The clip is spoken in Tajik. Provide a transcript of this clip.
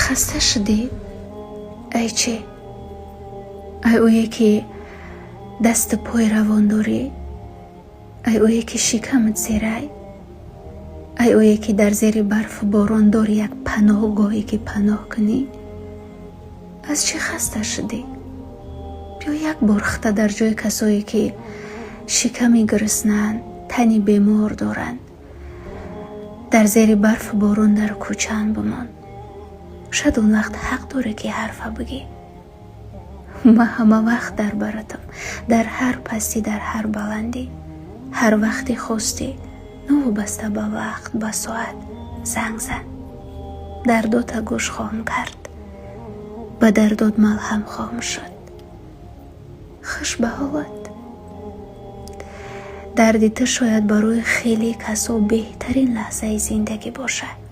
Хаста шудӣ? Ай чӣ? Ай ӯе, ки дасту пой равон дорӣ? Ай ӯе, ки шикамат серай? Ай ӯе, ки дар зери барфу борон дорӣ як паноҳгоҳе, ки паноҳ кунӣ? Аз чӣ хаста шудӣ? Биё, як бор худта дар ҷои касое, ки шиками гуруснаанд, тани бемор доранд, дар зери барфу борон дар кӯчаанд, бимон. Шояд он вақт ҳақ дорӣ, ки ҳарфа бигӣ. Ман ҳама вақт дар баратам, дар ҳар пастӣ, дар ҳар баландӣ. Ҳар вақте хостӣ, новобаста ба вақт, ба соат, занг зан. Дардота гӯш хоҳам кард, ба дардот малҳам хоҳам шуд. Хуш ба ҳолат. Дарди ту шояд барои хеле касо беҳтарин лаҳзаи зиндагӣ бошад.